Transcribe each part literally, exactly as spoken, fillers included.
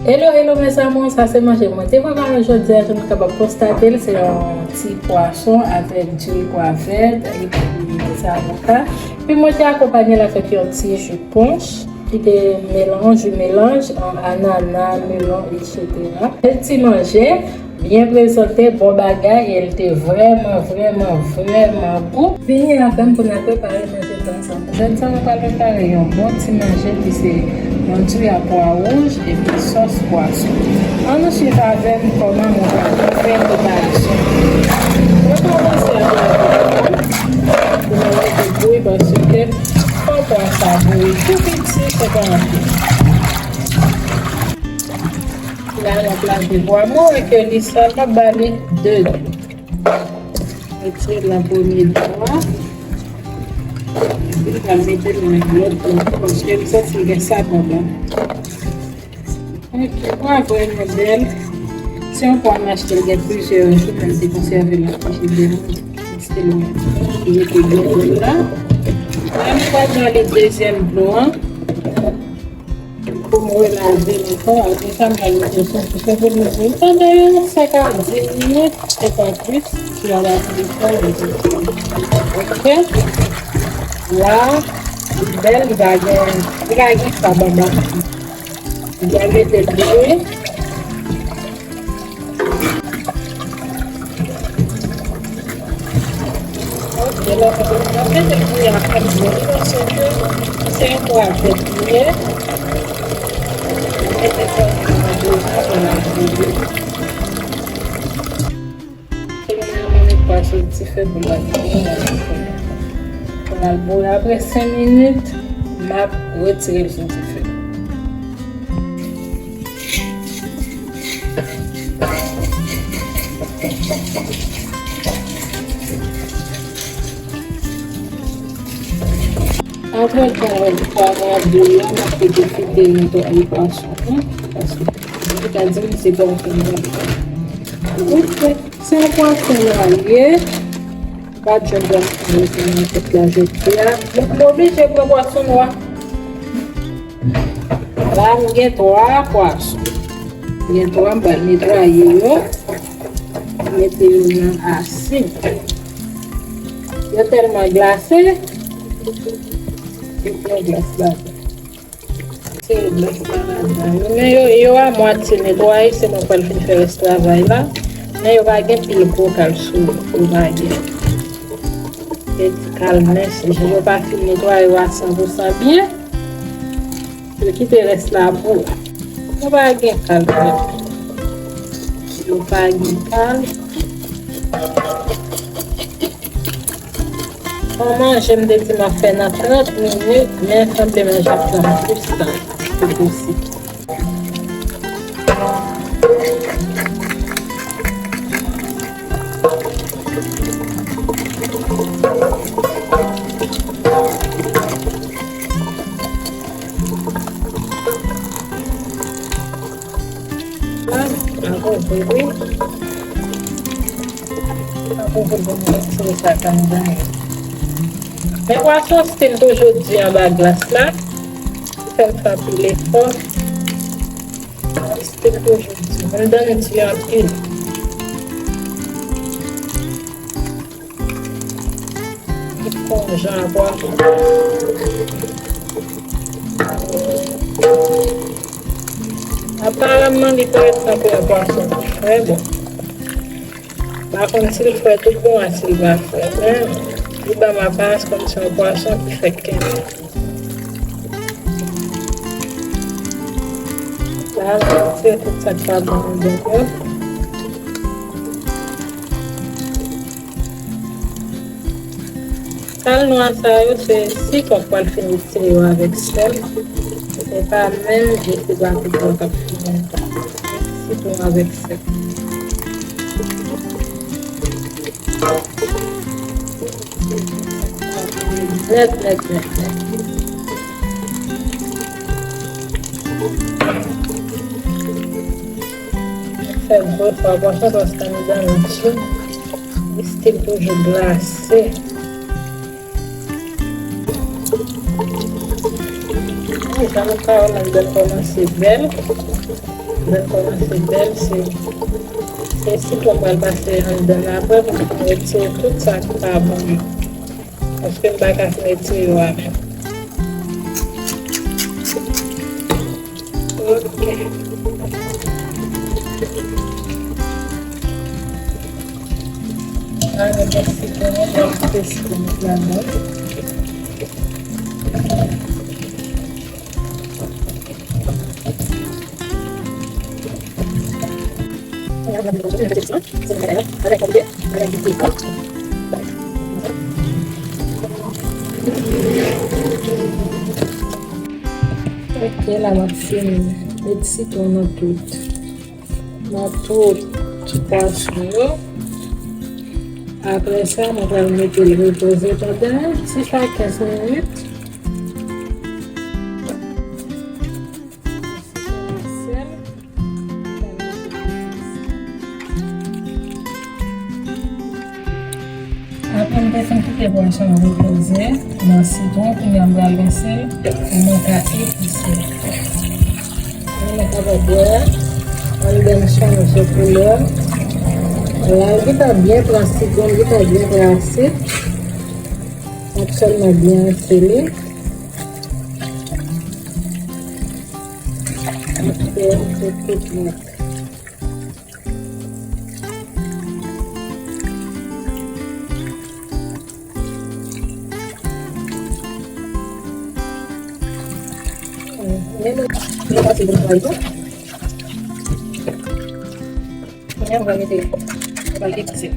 Hello, hello mes amours, sa se manje mwen te prepare jodi a, jan nou kapab konstate l, se yon ti pwason avèk diri pwa vèt epi dè avoka. Epi mwen te akonpaye l avèk yon ti ji ponch ki te melanj, melanj, an, anana, melon, etsetera. Bèl ti manje, byen prezante, bon bagay, e l te vrèman, vrèman, vrèman gou. Vini avè m pou n al prepare manje tan sa. Jodi a, mwen pral prepare yon bon ti manje ki se yon diri a pwa wouj epi sòs pwason. Ann nou swiv avè m kòman mwen pral fè preparasyon. Mwen kòmanse avèk pou mwen mete bouyi paske fò pwa sa bouyi tou piti, se pa anpil. La, n ap lave pwa mwen ke li sal, m ap ba li de dlo. Retire l nan premye dlo a. Epi l pral mete l nan lòt dlo paske m santi l gen sal anba. Ok, pwa vrèman bèl. Se yon pwa m achte l gen plizyè jou, men m te konsève l anpil de moun. Paske l mwen mete byen bèl la. La, m pral ba li dezyèm dlo an. Pou m relave l ankò, apre sa m pral mete l sou dife pou li bouyi pandan yon senk a dis minit, e pa plis, si l ap bouyi fò, li bouyi. Ok. La, li bèl, li pa gen, li pa gen krab anba. M pral mete l bouyi. Ok, la, n ap mete bouyi a fèt byen, paske se yon pwa vèt li ye. Mete sa nan bouyi a pou l al bouyi. Mwen mete pwa sou dife pou l al bouyi. Pou l al bouyi. Apre senk minit, m ap retire l sou dife. Apre l fin wè pwa mwen ap bouyi a, m ap pete kite netwaye pwason an, paske li ka di m se pa w fè l. Ok, se yon pwason nwa l ye. Pa jwenn pwason nwa nan tèt la jodi a. Donk, m oblije pran pwason nwa. La, m gen twa pwason. M gen twa, m pral netwaye yo. Mete yo nan asyèt. Yo tèlman glase, yo pran glas ladan. Se glas la ladan yo. Men yo, yo amwatye netwaye, se mwen pral fin fè rès travay la. Men yo pa gen pil gwo kal sou yo, yo pa gen. Se ti kal mens, yo pa fin netwaye yo a san pou san byen. Yo kite rès la pou yo. Yo pa gen kal vre. Yo pa gen kal. Yon manje m te di m ap fè nan trant minit, men sanble manje ap pran plis tan ke posib. Ankò wi. Ankò wi, bon, se sa k anndan yo. Men pwason stil toujou di anba glas la. Fè m fè anpil efò. Stil toujou di. Anndan di anpil. Li fon jan a pwason. Aparamman, li parèt tankou yon pwason ki fre, bon. M pa konn si l fre tout bon a si l pa fre, men li ban m aparans kòmsi yon pwason ki fèk kenbe. La, m retire tout sa k pa bon anndan yo. Kal nwa sa yo, se sitwon k pral fin retire yo avèk sèl. Se pa menm, e se pa tout bon k ap fini ankò. Sitwon avèk sèl. Nèt, nèt, nèt, nèt. Fè gwo fwa konsa paske anndan l di, li still toujou glase. Jan nou ka wè, anndan l kòmanse bèl. Kòmanse bèl, se, se sitwon m pral pase anndan l apre pou m retire tout sa ki pa bon yo. Paske m pa ka fin retire yo a menm. Ok. Ala, mwen pase konnen, mwen pase konnen ladan. Ok, la m ap fini met sitwon nan tout, nan tout pwason yo. Apre sa, mwen pral mete l repoze pandan sis a kenz minit. Sèl. Apre m te fin kite pwason an repoze nan sitwon, kounye a m pral rense l pou mwen ka epise. Mwen kapab wè anndan m chanje koulè. La, li ta byen pran sitwon, li ta byen pran asid. M ap sèlman byen rense li. Fè tout mwen. Men nou, nou pase pou nou tou. Kounye a, nou pral mete, nou pral epise.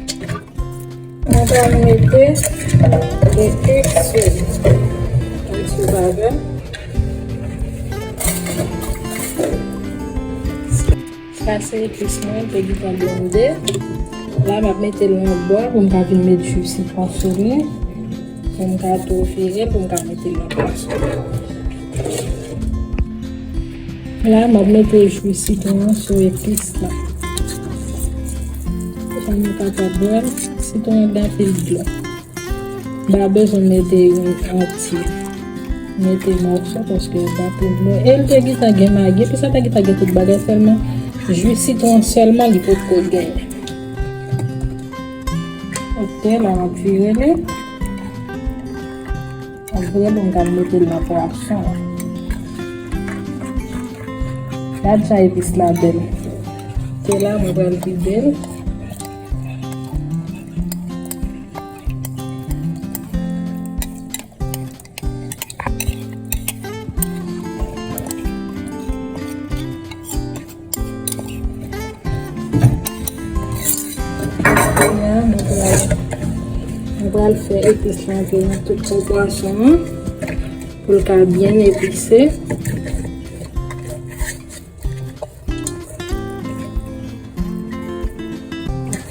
Mwen pral mete epis sou li. Epis sou avè m. Sa se epis mwen te gentan blende. La, m ap mete l nan bòl pou m ka vin met ji sitwon sou li. Pou m ka tou vire l, pou m ka mete l nan pwason. La, m ap mete ji sitwon an sou epis la. Jan nou kapab wè l, sitwon an gen anpil dlo. M pa bezwen mete youn antye. Mete mòso paske l gen anpil dlo. E l te gentan gen magi, epis la te gentan gen tout bagay, sèlman ji sitwon sèlman li potko genyen. Ok, la m ap vire li. Apre, bon, m ka mete l nan pwason an. Gad jan epis la bèl. Te la, mwen pral vide l. Kounye a, mwen pral, mwen pral fè epis la antre nan tout po pwason an pou l ka byen epise.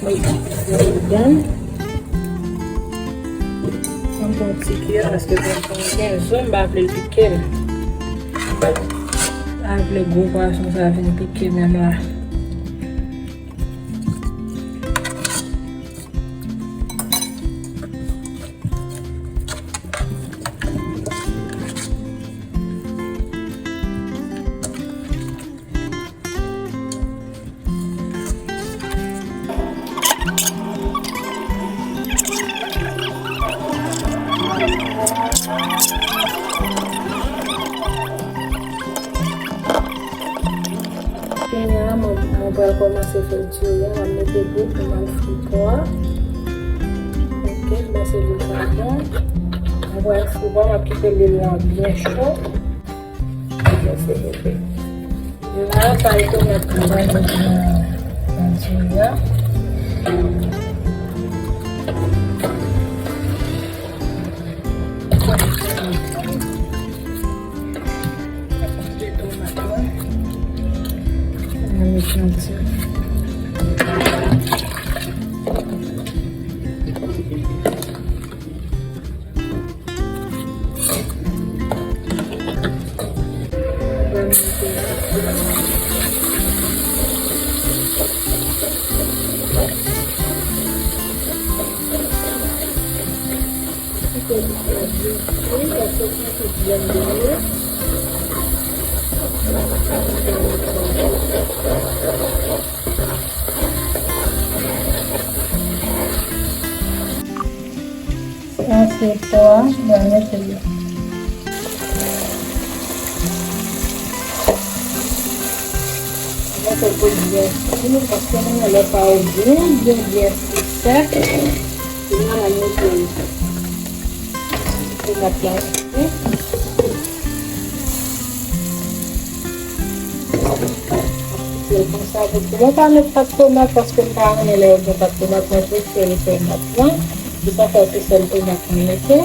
Mwen pral ladan. Mwen pran ti kiyè paske pwason an gen zo, m pa vle l pike m. M pa vle gwo pwason sa vin pike menm la. Kounye a, mwen, mwen pral kòmanse fè diri a, m ap mete dlo pou m al fri pwa. Ok, m panse dlo sa bon. Mwen pral fri pwa, m ap kite lwil lan byen cho. Lwil lan byen cho. La, sa e tomat mwen pral mete nan, nan diri a. Tomat mwen. Mwen met nan ti. Kite l byen fri, paske se tout byen byen. Sa se pwa, mwen mete yo. Mwen mete pou byen fri, paske nou lè pa yo byen, byen, byen fri sèk. Kounye a, mwen mete tomat la. Sèl konsa, paske mwen pa met pat tomat, paske m pa renmen lè yo gen pat tomat, mwen prefere tomat lan. Se sa fè se sèl tomat mwen mete.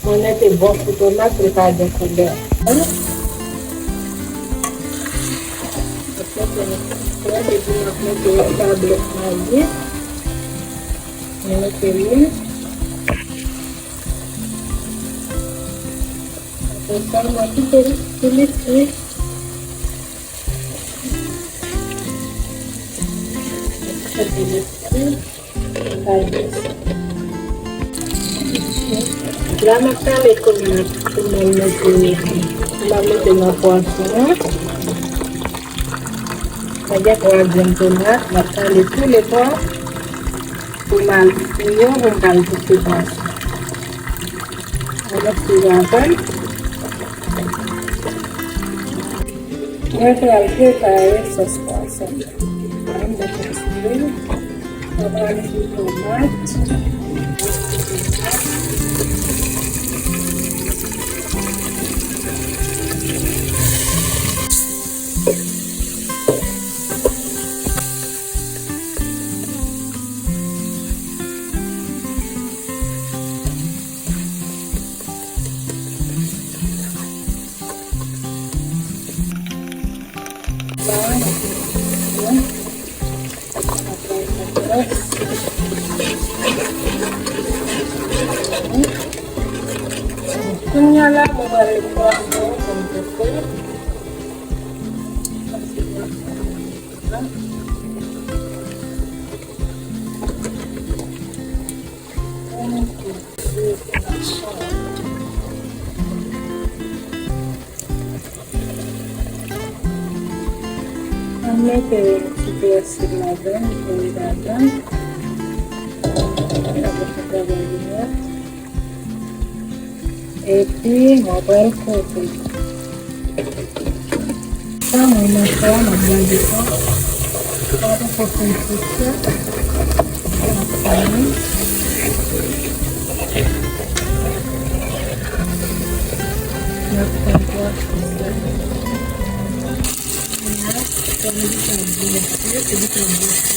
Mwen mete bon kou tomat pou l pa gen koulè. Mwen mete yon ti krèm, epi mwen mete yon tablèt magi. Mwen mete lwil. Apre sa, mwen kite l pou li fri. Kite pou li fri. Sa di sa. La, m ap pale kòman, kòman m mete, m ap mete nan pwason an. Sa gen twa grenn tomat, m ap pale tou le twa. Pou m al fri yo, pou m al koupe pwason. Mwen ap fri avè l. Mwen pral prepare sòs pwason. Mwen mete ti lwil. Mwen pral mete tomat. Kounye a la, mwen pral mete pwason an pou m koupe. Mwen mete yon ti pèsi ladan, bouyi ladan. Sa va fè travay li nèt. Epi, mwen pral kote. Sa mwen nan fè a, m ap gade sa. Sa poko fin frit sa. M ap fè li. M ap fè l kwa frit sa. Kounye a, kòm li pa byen frit, li pa byen frit.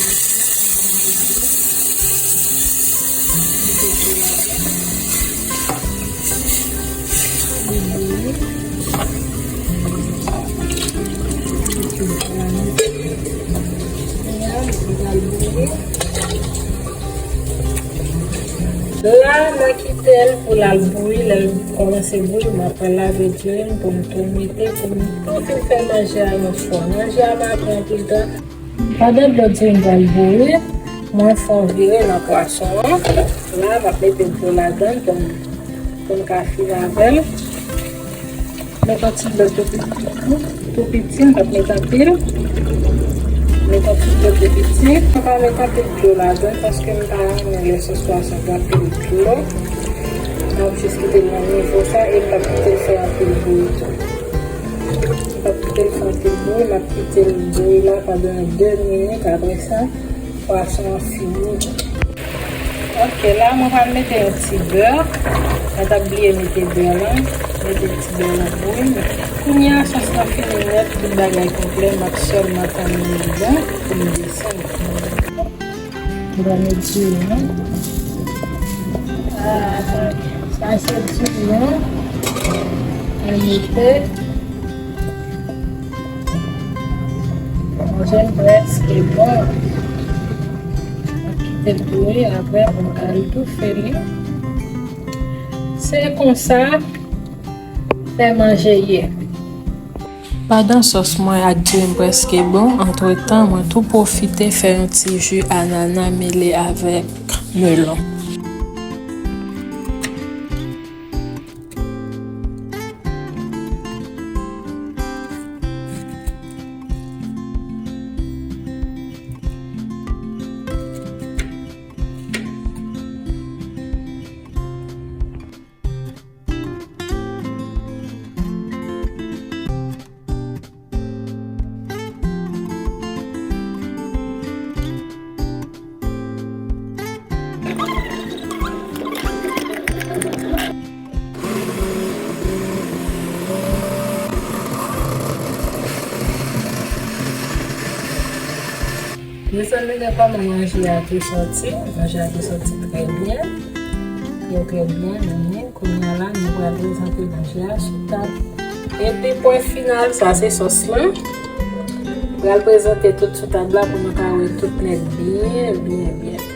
La, mwen kite l pou l al bouyi. Lè l kòmanse bouyi, mwen pral lave diri m pou m tou mete, pou m tou fin fè manje a yon fwa. Manje a pa pran anpil tan. Pandan dlo diri m pral bouyi, mwen fè yon vire nan pwason an. La, m ap mete dlo ladan l pou m, pou m ka fini avè l. Met yon ti dlo tou piti, tou piti, m p ap met anpil. Met yon ti dlo tou piti. Mwen pa met anpil dlo ladan l paske m pa renmen lè sòs pwason gen anpil dlo. M ap jis kite l nan nivo sa e m p ap kite l fè anpil bouyi tou. M p ap kite l fè anpil bouyi, m ap kite l bouyi la pandan de minit. Apre sa, pwason an fini. Ok, la mwen pral mete yon ti bè. Mwen t ap bliye mete bè lan. Mete ti bè lan bouyi. Kounye a, sòs lan fini nèt, tout bagay konplè. M ap sèlman tann li bon pou m desann. Mwen pral met diri an. Ah, sa, sa se diri an. Mwen mete. Manje m prèske bon. Mwen kite l bouyi, apre mwen al toufe li. Se konsa fè manje ye. Pandan sòs mwen ak diri m prèske bon, antretan, mwen tou pwofite fè yon ti ji anana mele avèk melon. Mezanmi, gade kòman manje a te sòti. Manje a te sòti trè byen. Trè, trè byen, men kounye a la, nou pral prezante manje a sou tab. Epi pwen final, sa se sòs lan. Pral prezante tout sou tab la pou nou ka wè tout nèt byen, byen, byen.